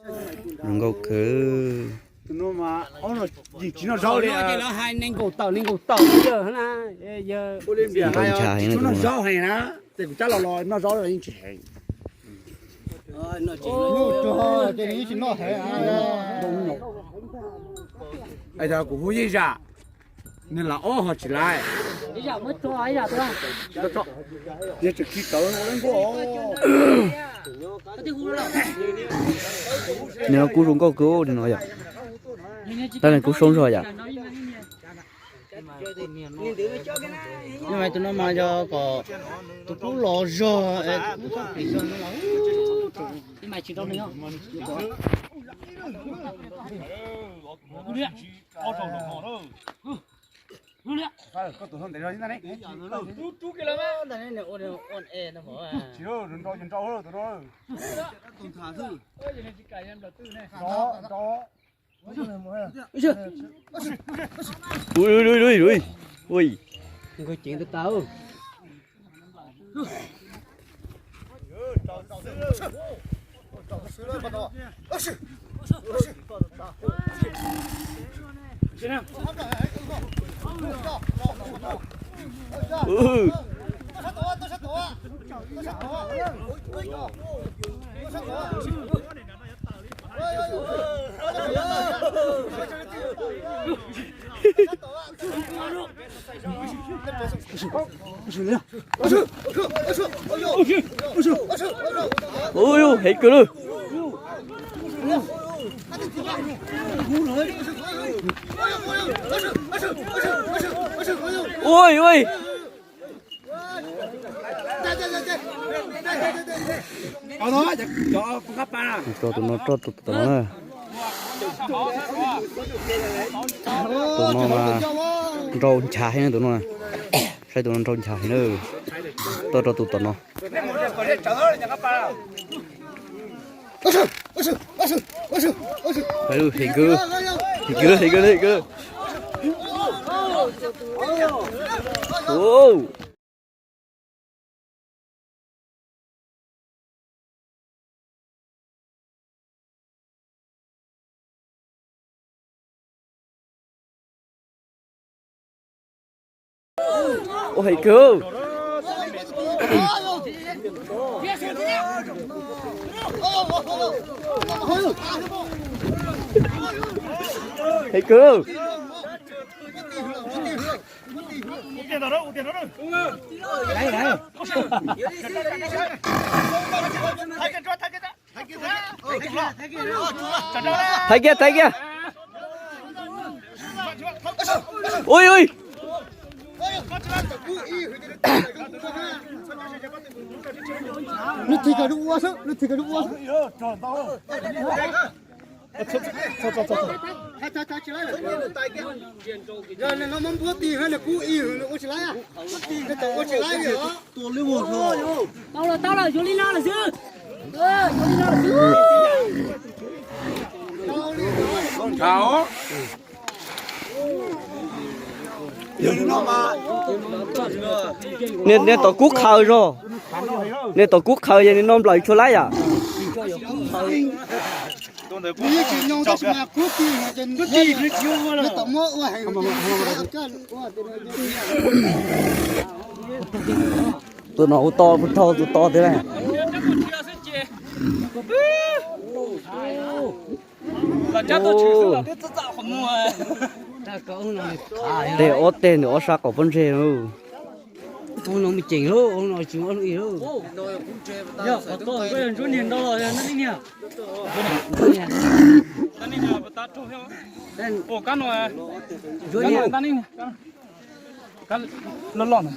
Zoo nkauj kawg. Tsis noj zaub li. Nkaus tawm, nkaus tawm. Nrau ncha heev na tus no. Kuv cab los los noj zaub yeej tsis heev. Kuv hu yeej zam, nws lam ob ho tsis laiv. Nws kub zoo nkauj kawg li no yom. Tab sis kub soob zog yom. Tus no mas yog kom tus kub los zog. Ui, ui, ui, ui, ui. Nkawd ceev tau tau. Ui, heev kawg lawm. Ui, ui. Rau tus no, rau tus tom no na. Tus no mas nrau ncha heev na tus no. Saib tus no nrau ncha heev na. Tuaj rau tus tom no. Heev kawg, heev kawg, heev kawg. Ua heev kawg. Heev kawg. Thaiv kiag, thaiv kiag. Ui, ui. Lub thib ko lub ua xwb, lub thib ko lub ua xwb. Yog nws no muab npuab ti, nws kub ib hwv nws ua tsis laib. Nws tau ua tsis laib li os. Tau lawm, tau lawm, yuav li no lawm xwb. Yuav li no lawm xwb. Nej, nej tom kub qhaws zog. Nej tom kub qhaws es nej no nplawm tsis laib yom. Tus no ua to, ua to, tus to tiag. Tej ob teg ntawm ob sab qaum pob ntseg. Ub, no mus ceem lauj, ub, no tsis muaj lub ib lauj. Yog qhov tod koj yog ntsuab niag nrau los yog nab niag? Ntsuab niag loj loj na.